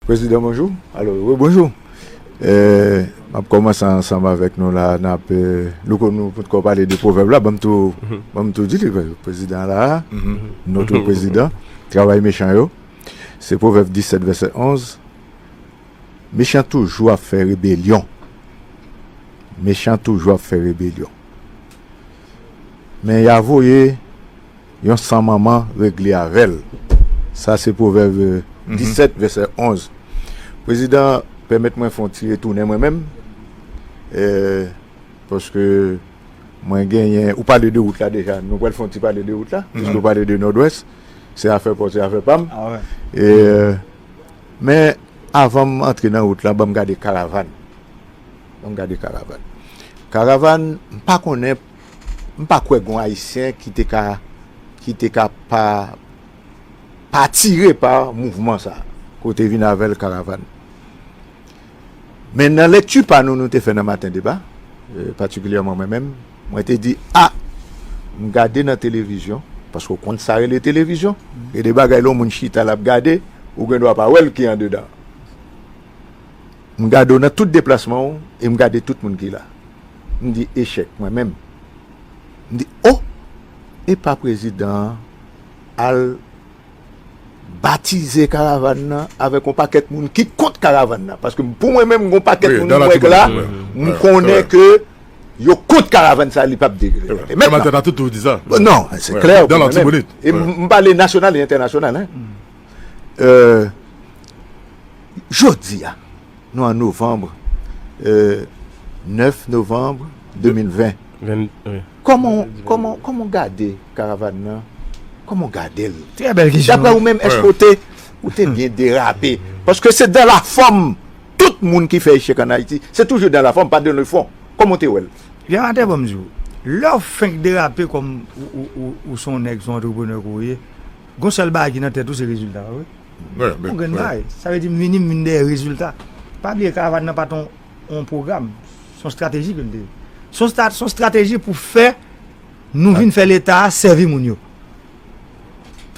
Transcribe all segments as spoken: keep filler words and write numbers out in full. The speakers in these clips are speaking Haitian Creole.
Prezidan, bonjou. Alo, wi, bonjou. Eh, m ap kòmanse ansanm avèk nou la, n ap, eh, nou, nou potko pale de pwovèb la, ban m tou, ban m tou di li, prezidan la, notre prezidan, travay mechan yo. Se Pwovèb disèt vèsè onz. Mechan toujou ap fè rebelyon. Mechan toujou ap fè rebelyon. Men y a voye yon san manman regle avè l. Sa se Pwovèb, eh, disèt, vèsè onz. Prezidan, pèmèt mwen fè yon ti retounen mwen menm. Eh, paske mwen genyen, ou pale de wout la deja, nou pral fè yon ti pale de wout la, piske ou pale de Nòdwès, se afè pa w, se afè pa m. Ah ouais. Eh, men avan m antre nan wout la, ban m gade karavàn. Ban m gade karavàn. Karavàn, m pa konnen, m pa kwè gon Ayisyen ki te ka, ki te ka pa, pa atire pa mouvman sa, kote vin avè l karavàn. Men nan lekti pa nou, nou te fè nan Maten Deba, eh, patikilyèman mwen menm, mwen te di, a, m gade nan televizyon, paske w konn sa rele televizyon, e de bagay lè yon moun chita l ap gade, ou gen dwa pa wè l ki andedan. M gade w nan tout deplasman w, e m gade tout moun ki la. M di, echèk, mwen menm. M di, o, e pa prezidan an al batize karavàn nan avèk yon pakèt moun ki kont karavàn nan. Paske pou mwen menm, yon pakèt moun m wè la, m konnen ke yo kont karavàn sa, li p ap deregle. Mentnan, non, se klè pou mwen menm. E m, m pale nasyonal e entènasyonal, hein. Euh, jodi a, nou an novanm, euh, nèf novanm de mil ven. Kòman, kòman, kòman w gade karavàn nan? Kòman w gade l? Trè bèl kesyon. Daprè ou menm, èske w te, ou te byen derape? Paske se dans la forme. Tout moun ki fè echèk an Ayiti, se toujou dans la forme, pas dans le fond. Kòman w te wè l? Pierre Martin, ban m di w, lè w fenk derape kòm ou, ou, ou, ou se yon nèg, se yon antreprenè ke w ye, gon sèl bagay ki nan tèt ou, se rezilta, wi. Yon grenn bagay. Sa vle di, m vini, m vin dèyè rezilta. Pa bliye, karavàn nan pa t yon, yon pwogram. Se yon estrateji ke m te ye. Se yon stra-, se yon estrateji pou fè nou vin fè Leta a sèvi moun yo.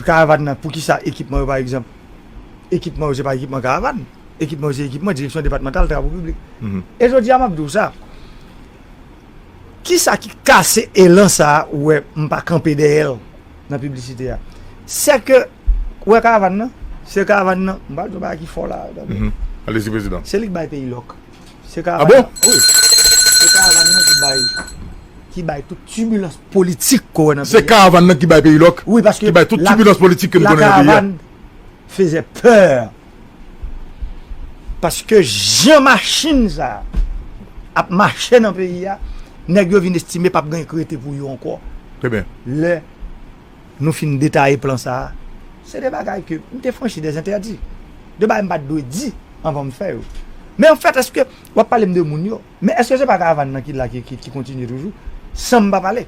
Karavàn nan, poukisa ekipman yo, pa egzanp, ekipman yo, se pa ekipman karavàn. Ekipman yo, se ekipman Direksyon Depatmantal Travo Piblik. E jodi a, m ap di w sa. Kisa ki kase elan sa a, ou wè m pa kanpe dèyè l nan piblisite a? Se ke, ou wè karavàn nan? Se karavàn nan, m pral di yon bagay ki fò la, tande. Allez-y, prezidan. Se li k bay peyi lòk. Se karavàn nan, wi. Se karavàn nan ki bay, ki bay tout tibilans politik ke w wè nan peyi a. Se karavàn nan ki bay peyi lòk? Wi, paske ki bay tout tibilans politik ke n konnen nan peyi a. Karavàn faisait peur. Paske jan machin sa a ap mache nan peyi a, nèg yo vin estime p ap gen rete pou yo ankò. Trè byen. Lè nou fin detaye plan sa a, se de bagay ke m te franchi dèzentèdi. De bagay m pa t dwe di anvan m fè yo. Men anfèt, èske w ap pale m de moun yo? Men èske se pa karavàn nan ki la, ki, ki, ki kontinye toujou, san m pa pale?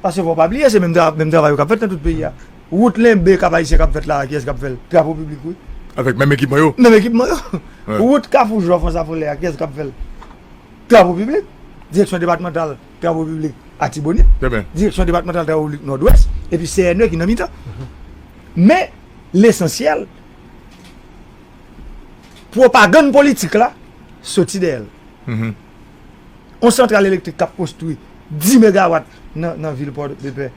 Paske fò w pa bliye, se menm tra-, menm travay yo k ap fèt nan tout peyi a. Wout Lenbe Kap Ayisyen k ap fèt la a, kiyès k ap fè l? Travo Piblik, wi. Avèk menm ekipman yo? Menm ekipman yo. Wout Kafou Jò Frans Lafolè a, kiyès k ap fè l? Travo Piblik. Direksyon Depatmantal Travo Piblik Atibonit. Direksyon Depatmantal Travo Piblik Nòdwès. Epi C N E ki nan mitan. Men, lesansyèl, pwopagann politik la soti dèyè l. Yon santral elektrik k ap konstwi dis megawat nan, nan vil Pòdepè,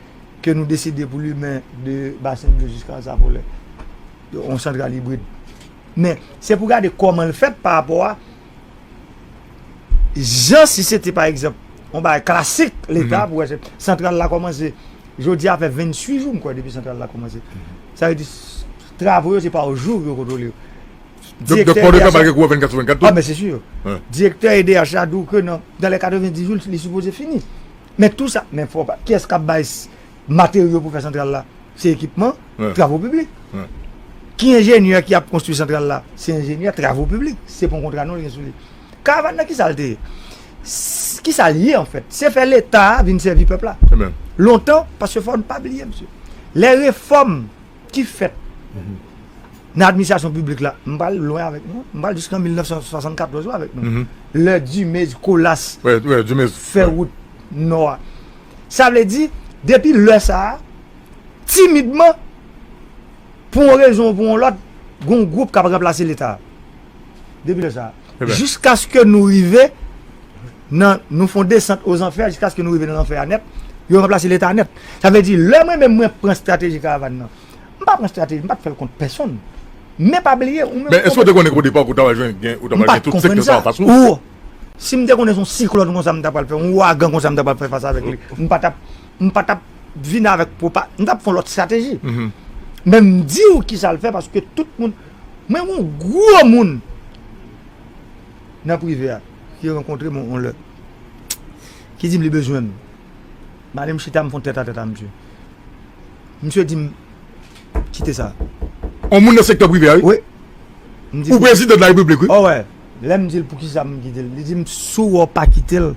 ke nou deside pou limen de Basen Dlo jiska Anse La Forêt. Yon santral ibrid. Men, se pou gade kòman l fèt pa rapò a jan, si se te, pa egzanp, yon bagay klasik Leta, pou wè se santral la kòmanse, jodi a fè venntuit jou, m kwè, depi santral la kòmanse. Sa vle di, s-, travo yo, se pa o jou yo kontwole yo. Donk, donk, Pòdepè pa gen kouran vennkat sou vennkat tou? Ah, men se si. Direktè E D H la di w ke nan, dans les quatre-vingt-dix jours, li sipoze fini. Men tou sa, men fò pa, kiyès k ap bay s-, materyo pou fè santral la? Se ekipman, travo piblik. Ki enjenyè ki ap konstwi santral la? Se enjenyè travo piblik. Se pa yon kontra non li gen sou li. Karavàn nan, kisa l te ye? S-, kisa l ye, anfèt? Se fè Leta a vin sèvi pèp la. Lontan, paske fò n pa bliye, mesye, lè refòm ki fèt nan administrasyon piblik la, m pral lwen avèk nou, m pral jiskan mil nèf san swasannkatòz la avèk nou. Lè Dumez, Colas fè wout nò a. Sa vle di, depi lè sa a, timidman, pou yon rezon ou pou yon lòt, gon gwoup k ap ranplase Leta. Depi lè sa. Jiskaske nou rive nan, nou fè yon desant ozanfè, jiskaske nou rive nan lanfè a nèt, yo ranplase Leta nèt. Sa vle di, lè mwen menm mwen pran estrateji karavàn nan, m pa pran estrateji, m pa t fè l kont pèsonn. Men pa bliye, ou menm. Men èske w te konnen ke o depa ou ta pral jwenn, gen, ou ta pral gen tout sektè sa an fas ou? Ou, si m te konnen se yon siklòn konsa m ta pral fè, yon ouragan konsa m ta pral fè fas avèk li, m pa t ap, m pa t ap vin avèk pwopa, m t ap fè yon lòt estrateji. Men m di w kisa l fè, paske tout moun, mwen, yon gwo moun nan prive a, ki rankontre m yon lè, ki di m li bezwen m. M ale m chita, m fè yon tèt a tèt a misye. Misye di m, kite sa. On moun nan sektè prive a, wi. Wi. M di, ou prezidan de la repiblik, wi. Oh, wè. Lè m di l poukisa m kite l, li di m, si w pa kite l.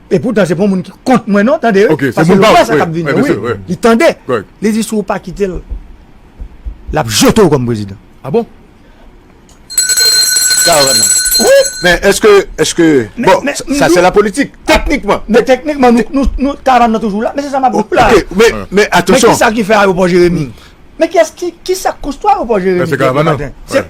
E poutan, se pa yon moun ki kont mwen, non, tande, wi. Ok, se paske moun l wè sa k ap vini, wi. Li tande. Li di, si w pa kite l, l ap jete w kòm prezidan. Ah bon? Karavàn nan. Wi. Men èske, èske, bon, sa se la politik. Teknikman. Men teknikman, nou, nou, nou, karavàn nan toujou la. Men se sa m ap di w la. Ok, men, men atansyon. Men kisa ki fè ayewopò Jeremi? Men kiyès ki, kisa k konstwi ayewopò Jeremi? Se karavàn nan. Se,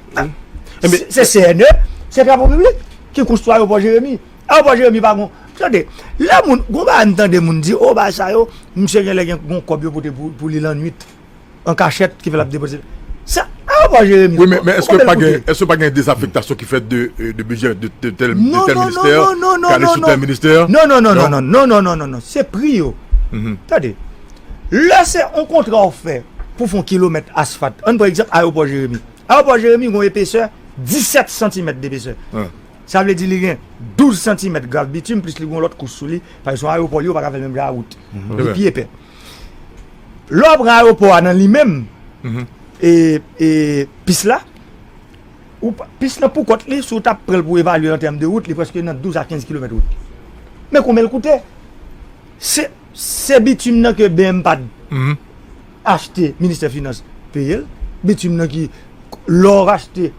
se, se C N E, se Travo Piblik ki konstwi ayewopò Jeremi. Ayewopò Jeremi pa gon. Tande, lè moun, gon bagay m tande moun di, o, bagay sa yo, misye genlè gen gon kòb yo pote pou, pou li lannwit. An kachèt, ki fè l ap depoze. Sa, ayewopò Jeremi. Wi, men, men èske pa gen, èske pa gen dezafektasyon ki fèt de, euh, de bidjè de, de tèl, de tèl ministè, ki ale sou tèl ministè? Non, non, non, non, non, non, non, non, non, non, non, non, non, non, non, non, non, non, non, se pri yo. Tande, lè se yon kontra w fè pou fè yon kilomèt asfalt, ann pran egzanp ayewopò Jeremi. Ayewopò Jeremi gon epesè disèt santimèt depesè. Sa vle di li gen douz santimèt grav bitim, plis li gon lòt kouch sou li, paske se yon ayewopò li, yo pa ka fè l menm jan a wout. Li pi epè. Lè w pran ayewopò a nan li menm, e, e, pis la, ou pa, pis lan pou kont li, si w t ap pran l pou evalye l an tèm de wout, li prèske nan douz a kenz kilomèt wout. Men konbyen l koute? Se, se bitim nan ke B M pad achte, ministè finans peye l. Bitim nan ki, lè w achte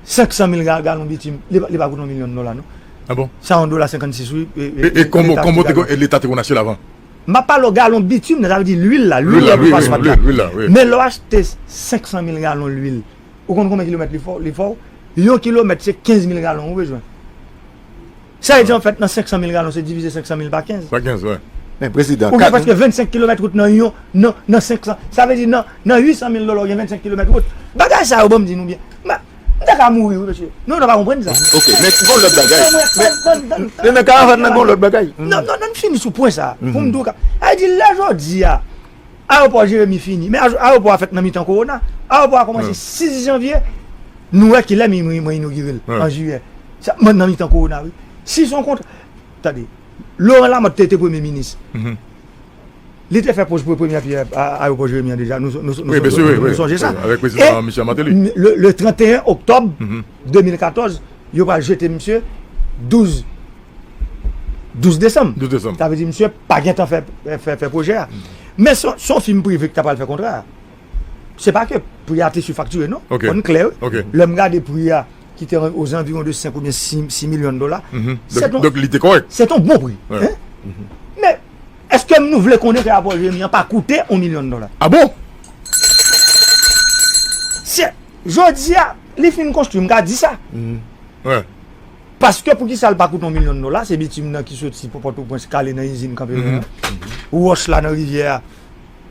senk san mil ga-, galon bitim, li pa, li pa koute yon milyon dola, non. Ah bon? Sa yon dola senkannsis, wi. E, e, e konbyen, konbyen te kon, e Leta te konn achte l avan? M ap pale w galon bitim nan, sa vle di lwil la, lwil la pou fè asfalt la. Lwil la, wi. Men lè w achte senk san mil galon lwil, ou konn konbyen kilomèt li fè w, li fè w? Yon kilomèt se kenz mil galon ou bezwen. Sa vle di, anfèt, nan senk san mil galon, se divize senk san mil pa kenz. Pa kenz, wi. Men prezidan, ou gen prèske vennsenk kilomèt wout nan yon, nan, nan senk san. Sa vle di, nan, nan uit san mil dola, ou gen vennsenk kilomèt wout. Bagay sa yo, ban m di nou byen. M ta ka mouri, wi, mesye. Non, nou pa konprann sa. Ok, men gon lòt bagay. Men, men nan karavàn nan, gon lòt bagay. Non, non, non, fini sou pwen sa. Pou m di w ka. Sa vle di, lè jodi a, ayewopò Jeremi fini. Men ayewopò a fèt nan mitan kowona. Ayewopò a kòmanse sis janvye. Nou wè kilè m, m, mwen inogire l, an jiyè. Sa, mwen nan mitan kowona, wi. Si se yon kontra, tande, Laurent Lamothe te, te premye minis. Li te fè pòz pou premyè pyè a, ayewopò Jeremi an deja. Nou, nou, nou, nou sonje sa. Avèk prezidan Michel Martelly. E le, le trannteyen oktòb de mil katòz, yo pral jete misye douz, douz desanm. Douz desanm. Sa vle di misye pa gentan fè, fè, fè pwojè a. Men se, se yon fim prive ki ta pral fè kontra a. Se pa ke pri a te sifaktire, non. Ok. Fò n klè, wi. Ok. Lè m gade pri a, ki te ozanviwon de senk oubyen sis, sis milyon dola. Mhm. Donk, donk, li te kòrèk. Se yon bon pri. Wi. Hein? Mhm. Men, èske nou vle konnen ke ayewopò Jeremi an pa koute yon milyon dola? Ah bon? Se, jodi a, li fin konstwi, m ka di sa. Mhm. Wi. Paske poukisa l pa koute yon milyon dola, se bitim nan ki soti Pòtoprens k ale nan izin kanpe nan, mhm, wòch la nan rivyè a,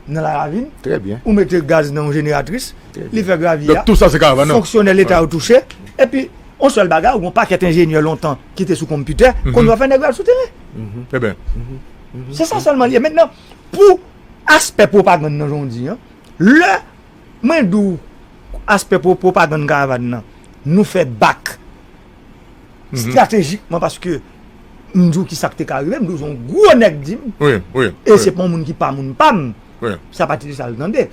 nan laravin. Trè byen. Ou mete gaz nan yon jeneratris, trè byen, li fè gravi a. Donk, tout sa se karavàn nan. Fonksyonè Leta yo touche. Epi, yon sèl bagay, ou gon pakèt enjenyè lontan ki te sou konpitè, mhm, kounye a w ap fè nèg yo al sou teren. Mhm. Trè byen. Mhm. Se sa sèlman l ye. Mentnan, pou aspè pwopagann nan, jan w di an, lè mwen di w aspè pwo-, pwopagann karavàn nan, nou fè bak, mhm, estratejikman, paske m di w ki sa k te ka rive, m di w se yon gwo nèg di m. Wi, wi, e wi. Se pa yon moun ki pa moun pa m. Wi. Sa pa t sa l tande.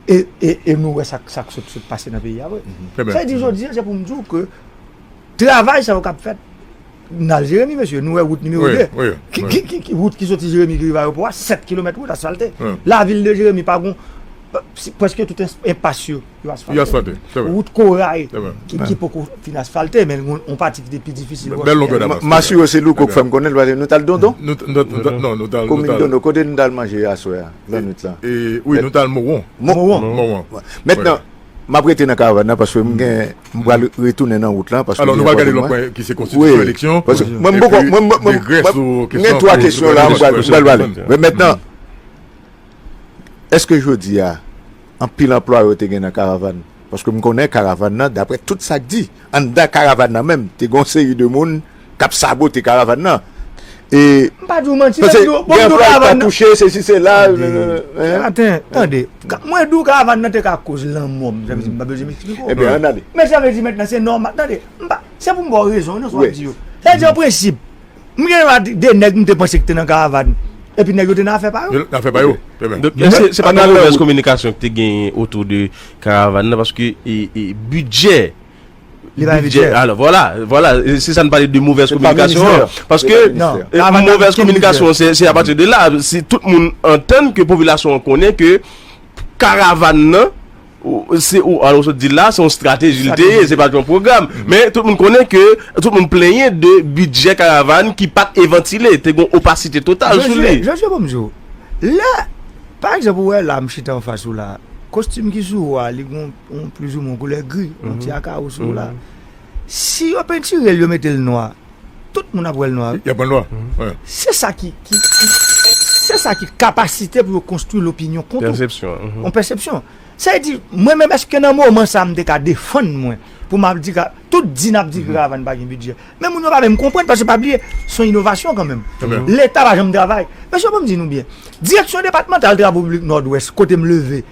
E, e, e nou wè sa, sa k sot, sot pase nan peyi a vre. Mhm. Trè byen. Sa vle di jodi a, se pou m di w ke travay sa yo k ap fèt, n al Jeremi, mesye, nou wè wout nimewo de. Wi, wi, ki, wi. Ki, ki, ki, wout ki soti Jeremi ki rive ayewopò a, sèt kilomèt wout asfalte. Wi. Lavil de Jeremi pa gon, prèske tout enpas yo, yo asfalte. Yo asfalte, se vre. Wout Koray, ki, ki poko fin asfalte, men yon, yon pati ki te pi difisil. Bèl longè dapans. M asire w se Louko k fè m konnen l, paske nou t al Dondon. Nou, nou, nou, non, nou t al, komin Dondon, kote nou t al manje aswè a, lannwit la? E, wi, nou t al Mowon. Mowon. Mowon. Mentnan, m ap rete nan karavàn nan paske m gen, m pral retounen nan wout lan paske. Alò, nou pral gade lòt pwen ki se konstitisyon, eleksyon, paske mwen, m poko, mwen, mwen, mwen, mwen gen twa kesyon la, m pral, m pral pale. Men mentnan, èske jodi a, anpil anplwaye te gen nan karavàn? Paske m konnen karavàn nan, daprè tout sa k di, anndan karavàn nan menm, te gen yon seri de moun k ap sabote karavàn nan. E, m pa di w manti, paske gen anplwaye k pa touche, sesi, sela. Aten, tande, mwen di w karavàn nan te ka koz lanmò m, sa vle di m pa bezwen m eksplike w. Ebyen, ann ale. Men sa vle di mentnan, se nòmal. Tande, m pa, se pou m ba w rezon, non, sa w ap di yo. Sa vle di, an prensip, m gen dwa di de nèg m te panse ki te nan karavàn. Epi nèg yo te nan afè pa yo. Yo nan afè pa yo. Trè byen. Men se, se pa de movèz kominikasyon ki te genyen otou de karavàn nan, paske, e, e, bidjè, li pa bidjè, bidjè. Alò, vwala, vwala, e, se sa n pale de movèz kominikasyon an. Paske, e, movèz kominikasyon, se, se apati de la, si tout moun antann ke popilasyon an konnen ke karavàn nan, ou, se, ou, alò, w sot di l la, se yon estrateji l te ye, se pa t yon pwogram. Men tout moun konnen ke, tout moun plenyen de bidjè karavàn ki pa t evantile, te gen opasite total sou li. Jòj, Jòj, bon, m di w, lè, pa egzanp, ou wè la, m chita anfas ou la, kostim ki sou ou a, li gen yon, yon plizoumwen koulè gri, yon ti akawo sou ou la. Si yo pentire l, yo mete l nwa, tout moun ap wè l nwa. Y ap wè l nwa. Se sa ki, ki, ki, se sa ki kapasite pou yo konstwi lopinyon kont ou. Pèsepsyon. Yon pèsepsyon. Sa vle di, mwen menm, èske nan moman sa a m te ka defann mwen, pou m ap di ka, tout di n ap di ke karavàn pa gen bidjè. Men moun yo pa menm konprann, paske pa bliye, se yon inovasyon kanmenm. Leta pa janm travay. Mesye, ban m di nou byen. Direksyon depatmantal travo piblik Nòdwès, kote m leve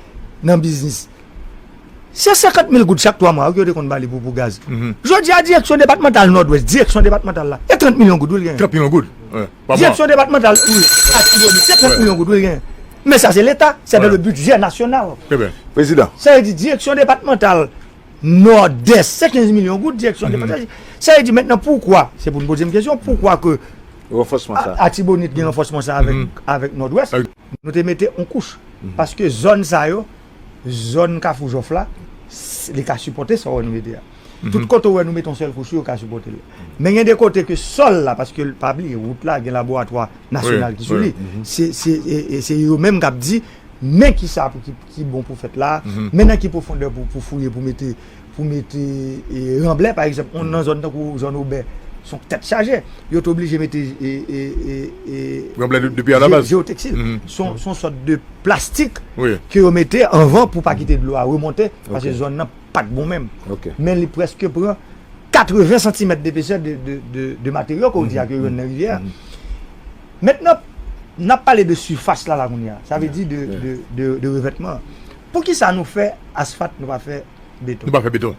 nan biznis, se senkant mil goud chak twa mwa, wi, ke yo te konn ba li pou, pou gaz. Jodi a, direksyon depatmantal Nòdwès, direksyon depatmantal la, e trant milyon goud, wi, l genyen. Trant milyon goud. Direksyon depatmantal, wi, Atibonit, se trant milyon goud, wi, l genyen. Men sa, se Leta, c'est dans le budget national. Trè byen. Prezidan. Sa vle di, direksyon depatmantal Nòdès, se kenz milyon goud, direksyon depatmantal. Sa vle di, mentnan, poukwa, se pou n poze m kesyon, poukwa ke Atibonit gen ranfòsman sa avèk, avèk Nòdwès, nou te mete yon kouch. Paske zòn sa yo, zòn Kafou Jòf la, s-, li ka sipòte sa w wè nou mete a. Tout kote w wè nou mete yon sèl kouch, yo ka sipòte l. Men gen de kote ke sòl la, paske pa bliye, wout la, gen laboratwa nasyonal ki sou li. Se, se, e, e se yo menm k ap di, men kisa pou ki, ki bon pou fèt la, men nan ki pwofondè pou, pou fouye, pou mete, pou mete, e, ranblè, pa egzanp, yon nan zòn tankou zòn Obè, se yon tèt chaje. Yo te oblije mete, e, e, e, e, ranblè de, depi alabaz. Jeyoteksil. Se yon, se yon sòt de plastik ke yo mete anvan pou pa kite dlo a remonte, paske zòn nan pa t bon menm. Men li prèske pran katreven santimèt depesè de, de, de, de materyo ke w di a ke yo jwenn nan rivyè a. Mentnan, n ap pale de sifas la, la kounye a. Sa vle di de, de, de, de revètman. Poukisa nou fè asfalt, nou pa fè beton? Nou pa fè beton.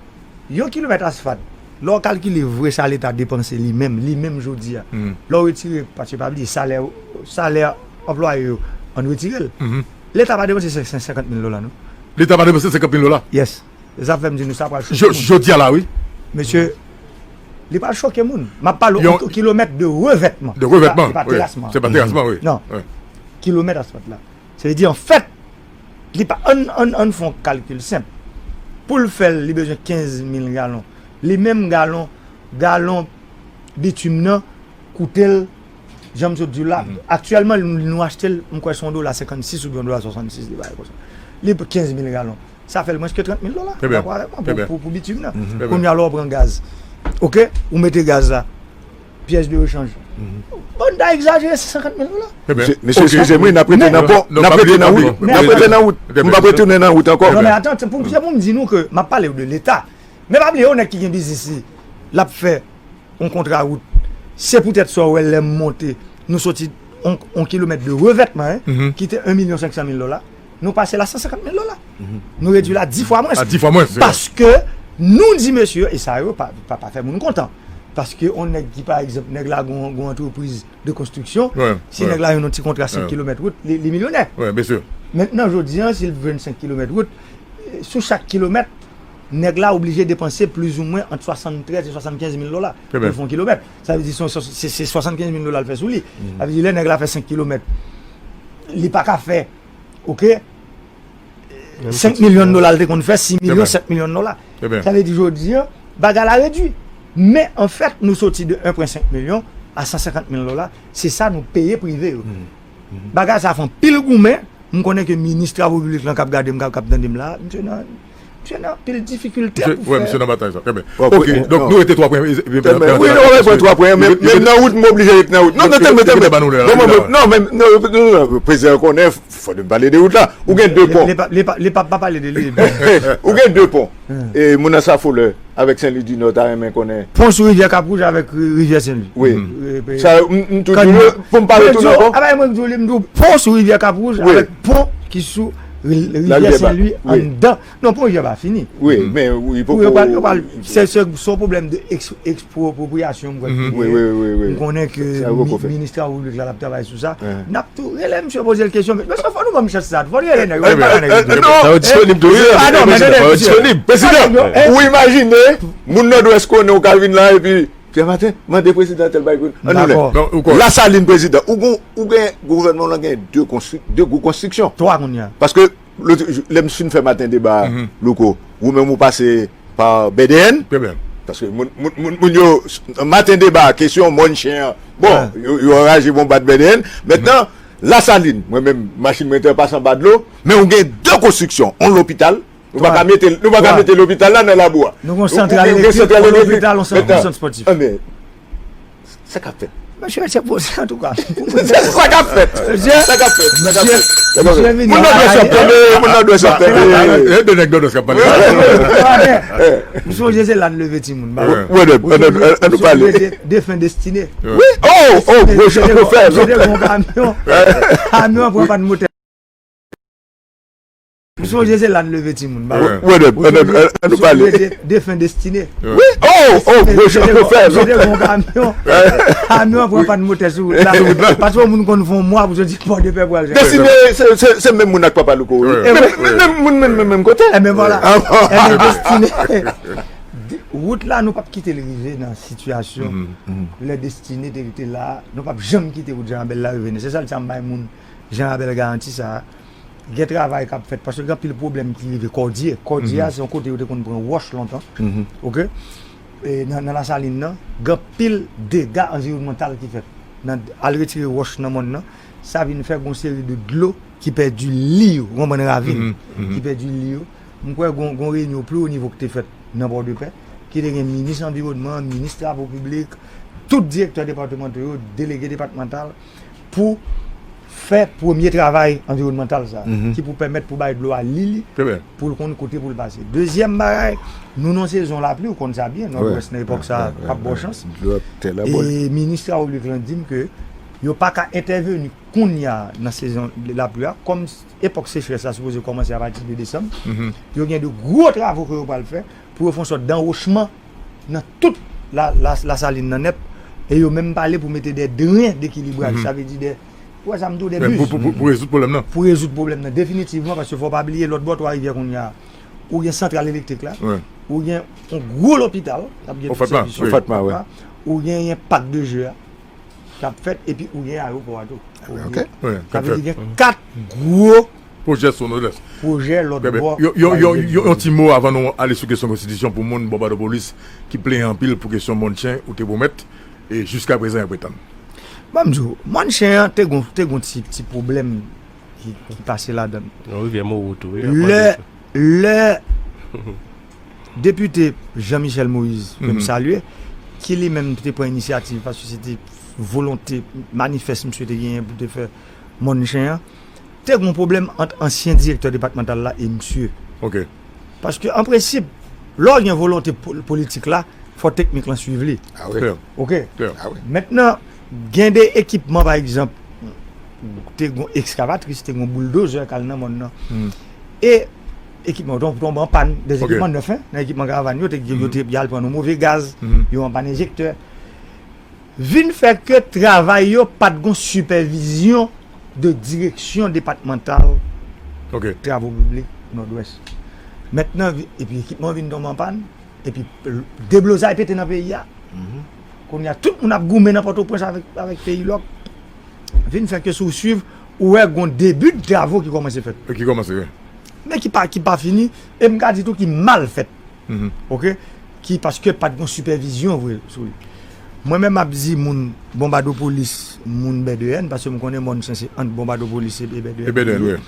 Yon kilomèt asfalt, lè w kalkile vre sa Leta depanse li menm, li menm jodi a. Lè w retire, paske pa bliye, salè, salè anplwaye yo, ann retire l. Leta pa depanse senk, senkant mil dola, non. Leta pa depanse senkant mil dola? Yes. E sa fè m di nou sa pral choke moun. Jodi a la, wi. Mesye, li pral choke moun. M ap pale yon kilomèt de revètman. De revètman, wi. Se pa terasman. Se pa terasman, wi. Non. Kilomèt asfalt la. Sa vle di, anfèt, li pa, ann, ann, ann fè yon kalkil senp. Pou l fè l, li bezwen kenz mil galon. Li menm galon, galon bitim nan, koute l, jan m sot di w la, aktyèlman, nou achte l, m kwè se yon dola senkannsis oubyen yon dola swasannsis, li bagay konsa. Li pou kenz mil galon. Sa fè l mwens ke trant mil dola. Dakò avèk mwen pou, pou, pou bitim nan. Kounye a, lè w pran gaz. Oke? Ou mete gaz la. Pyès de rechanj. Bon, n ta egzajere, se senkant mil dola. Mesye, mesye, eskize m, wi, n ap rete nan pon, n ap rete nan wout, n ap rete nan wout. M p ap retounen nan wout ankò. Non, men atann, se pou, se pou m di nou ke m ap pale de Leta. Men pa bliye, yon nèg ki gen biznis li, l ap fè yon kontra wout. Se poutèt sa w wè lè m monte, nou soti yon, yon kilomèt de revètman, en, ki te yon milyon senk san mil dola, nou pase l a san senkant mil dola. Nou redui l a dis fwa mwens. A dis fwa mwens, se sa. Paske nou di mesye yo, e sa yo pa, pa, pa fè moun kontan. Paske yon nèg ki, pa egzanp, nèg la gon, gon antrepriz de konstriksyon, si nèg la jwenn yon ti kontra senk kilomèt wout, li, li milyonè. Mentnan, jodi a, si l jwenn senk kilomèt wout, sou chak kilomèt, nèg la oblije depanse plizoumwen ant swasanntrèz e swasannkenz mil dola pou l fè yon kilomèt. Sa vle di se, se, se swasannkenz mil dola l fè sou li. Sa vle di lè nèg la fè senk kilomèt, li pa ka fè, oke, Senk milyon dola l te konn fè, sis milyon, sèt milyon dola. Sa vle di jodi a, bagay la redui. Men anfèt, nou soti de en pwen senk milyon a san senkant mil dola. Se sa nou peye prive yo. Bagay sa fè anpil goumen. M konnen ke minis travo piblik lan k ap gade m, k ap, k ap tande m la, misye nan, misye nan anpil difikilte pou fè. Misye nan batay sa. Trè byen. Ok, donk nou rete twa pwen. Wi, nou rete twa pwen, men nan wout, m oblije ret nan wout. Non, non, tande, tande. Non, men, non, prezidan konnen, fò nou pale de wout la. Ou gen de pon. Li p ap pale de li. Ou gen de pon. E moun nan Safolè avèk Senlwi di Nò ta renmen konnen. Pon sou rivyè Kap Wouj avèk rivyè Senlwi. Wi. Sa, m toujou pou m pale tou nan pon. Mwen di w, pon sou rivyè Kap Wouj avèk pon ki sou rivyè Senlwi anndan. Non, pon rivyè pa fini. Wi, men wi, poko. Se yon pwoblèm de ekspropriyasyon, m kwè. M konnen ke minis travo piblik la, l ap travay sou sa. N ap tou rele misye, poze l kesyon. Mesye, fò nou ban m chans sa. Fò nou rele nèg yo. Sa yo disponib tou. Prezidan, ou imajine, moun Nòdwès konnen ou ka vin la epi Pyè Maten, mande prezidan tèl bagay pou nou. Ann nou lè. Lasalin prezidan. Ou gen, ou gen gouvènman w lan gen de konstri-, de gwo konstriksyon. Twa kounye a. Paske lè m fin fè maten deba a, Louko, ou menm ou pase pa B D N. Paske moun, moun, moun, moun yo, maten deba, kesyon mòn chen an. Bon, yo, yo anraje bon bat B D N. Mentnan, Lasalin, mwen menm, machin mwen te pase anba dlo, men ou gen de konstriksyon, yon lopital, nou pa ka mete, nou pa ka mete lopital la nan labou a. Nou gen yon santral elektrik, yon lopital, yon sant, yon sant espòtif. Sa k ap fèt? Mesye, se poze, antouka. Sa k ap fèt? Sa k ap fèt? Sa k ap fèt? Moun nan dwè sòt tande, moun nan dwè sòt tande. E de nèg Nòdwès k ap pale. M sonje se la n leve timoun. Wè, wè, ann nou pale. Defen Destine. Wi, oh, oh, gwo jan nou fè. Se te gon kamyon. Kamyon an pran pann motè. M sonje se la n leve timoun. Wè, ann nou pale. Defen Destine. Wi, oh, oh, gwo jan nou fè. Se te gon kamyon. Kamyon an pran pann motè sou wout la. Paske yon moun konn fè yon mwa pou yo di Pòdepè pral jere. Destine, se, se, se menm moun ak Papa Louko, wi. Menm, menm, menm moun, menm, menm, menm kote. Ebyen vwala. Ebyen Destine. Wout la, nou p ap kite l rive nan sitiyasyon lè Destine te rete la. Nou p ap janm kite wout Jan Rabèl la rive. Se sèl sa m bay moun Jan Rabèl garanti sa. Gen travay k ap fèt, paske gen anpil pwoblèm ki rive Kòdye. Kòdye a, se yon kote yo te konn pran wòch lontan. Oke? E nan, nan Lasalin nan, gen anpil dega anviwònmantal ki fèt. Nan al retire wòch nan mòn nan, sa vin fè gon seri de dlo ki pèdi li yo, ou konprann, ravin, ki pèdi li yo. M kwè gon, gon reyinyon pi wo nivo ki te fèt nan Pòdepè, ki te gen minis anviwònman, minis travo piblik, tout direktè depatmantò yo, delege depatmantal, pou fè premye travay anviwònmantal sa, ki pou pèmèt pou bay dlo a li, li, pou l konn kote pou l pase. Dezyèm bagay, nou nan sezon lapli, ou konn sa byen, Nòdwès nan epòk sa p ap ba w chans. E minis travo piblik lan di m ke yo pa ka entèveni kounye a nan sezon lapli a, kòm epòk sechrès la sipoze kòmanse apati de desanm, yo gen de gwo travo ke yo pral fè pou yo fè yon sòt danwochman nan tout la, la, Lasalin nan nèt, e yo menm pale pou mete de dren dekilibraj, sa vle di de, ou wè sa m di w, de buz. Pou, pou, pou, pou rezoud pwoblèm nan. Pou rezoud pwoblèm nan, definitivman, paske fò w pa bliye, lòt bò Twa Rivyè kounye a, ou gen santral elektrik la, ou gen yon gwo lopital, k ap gen tout sèvis yo, ou gen yon pak de je a, k ap fèt, epi ou gen ayewopò a tou. Sa vle di gen kat gwo pwojè sou Nòdwès. Pwojè lòt bò. Yon, yon, yon, yon, yon ti mo avan nou ale sou kesyon konstitisyon pou moun Bòbadòpolis ki plenyen anpil pou kesyon mòn chen ou te pwomèt, e jiskaprezan y ap ret tann. Ban m di w, mòn chen an te gon, te gon ti, ti pwoblèm ki, ki pase ladan l. Yon rivyè Mowo tou, wi. Lè, lè depite Jean Michel Moïse, ke m salye, ki li menm te pran inisyativ, paske se te volonte manifès misye te genyen pou te fè mòn chen an, te gen yon pwoblèm ant ansyen direktè depatmantal la e misye. Paske, an prensip, lè w gen volonte po-, politik la, fò teknik lan swiv li. Oke? Mentnan, gen de ekipman, pa egzanp, te gen yon ekskavatris, te gen yon bouldozè k al nan mòn nan. E ekipman yo tonbe an pàn, de ekipman nèf, en, nan ekipman karavàn yo, te, yo te, y al pran yon move gaz, yo anpàn enjektè. Vin fè ke travay yo pa t gon sipèvizyon de direksyon depatmantal travo piblik Nòdwès. Mentnan, vi-, epi ekipman vin tonbe an pàn, epi deblozay pete nan peyi a. Kounye a, tout moun ap goumen nan Pòtoprens avèk, avèk peyi lòk. Vin fè ke si w swiv, ou wè gon debi de travo ki kòmanse fèt. Ki kòmanse, wi. Men ki pa, ki pa fini, e m ka di tou ki mal fèt. Oke? Ki, paske pa t gen sipèvizyon vre sou li. Mwen menm m ap di moun Bonbadopolis, moun Bèdeyèn, paske m konnen Mòn Sen se ant Bonbadopolis e, e Bèdeyèn.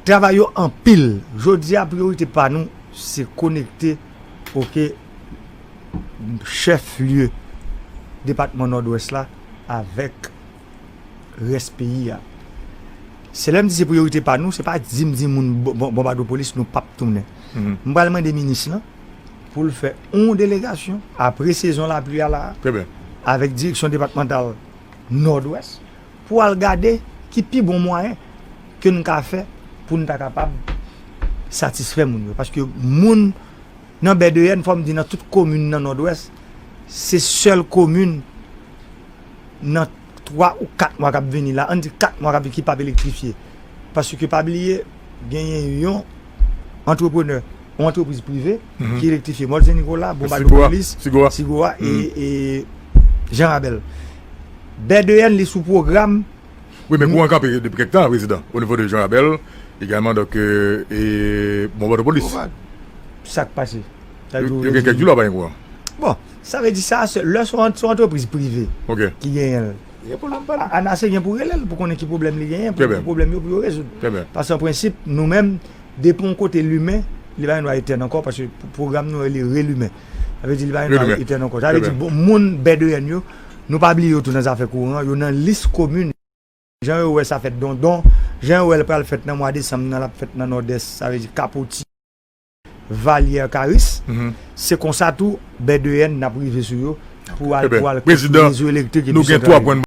Travay yo anpil. Jodi a, priyorite pa nou, se konekte, oke, chèf lye depatman Nòdwès la avèk rès peyi a. Se lè m di se priyorite pa nou, se pa di m di moun Bonbadopolis nou p ap tounen. M pral mande minis lan pou l fè yon delegasyon apre sezon lapli a la, avèk direksyon depatmantal Nòdwès, pou al gade ki pi bon mwayen ke n ka fè pou n ta kapab satisfè moun yo. Paske moun nan Bèdeyèn, fò m di nan tout komin nan Nòdwès, se sèl komin nan twa ou kat mwa k ap vini la, ann di kat mwa k ap vini ki p ap elektrifye. Paske pa bliye, genyen yon antreprenè, yon antrepriz prive ki elektrifye Mòn Sen Nikola, Bonbadopolis, Sigoa e, e Jan Rabèl. Bèdeyèn li sou pwogram. Wi, men kouran kanpe depi kèk tan, prezidan, o nivo de Jan Rabèl, egalman, donk, e Bonbadopolis. Sa k pase? Yo gen kèk jou la pa gen kouran. Bon, sa vle di sa, lè se yon antrepriz prive ki genyen l, Anase gen pou rele l pou konnen ki pwoblèm li genyen, pou pwoblèm yo pou yo rezoud. Paske an prensip, nou menm, depi yon kote limen, li pa gen dwa etèn ankò, paske pwogram nou rele relimen. Sa vle di li pa gen dwa etèn ankò. Sa vle di moun Bèdeyèn yo, nou pa bliye yo tou nan zafè kouran, yo nan lis komin. Jan yo wè sa fèt Dondon, jan yo wè l pral fèt nan mwa desanm nan, l ap fèt nan Nòdès, sa vle di Kapoti, Valyè, Karis. Se konsa tou Bèdeyèn n ap rive sou yo pou al, pou al kòt rezo elektrik epi santral.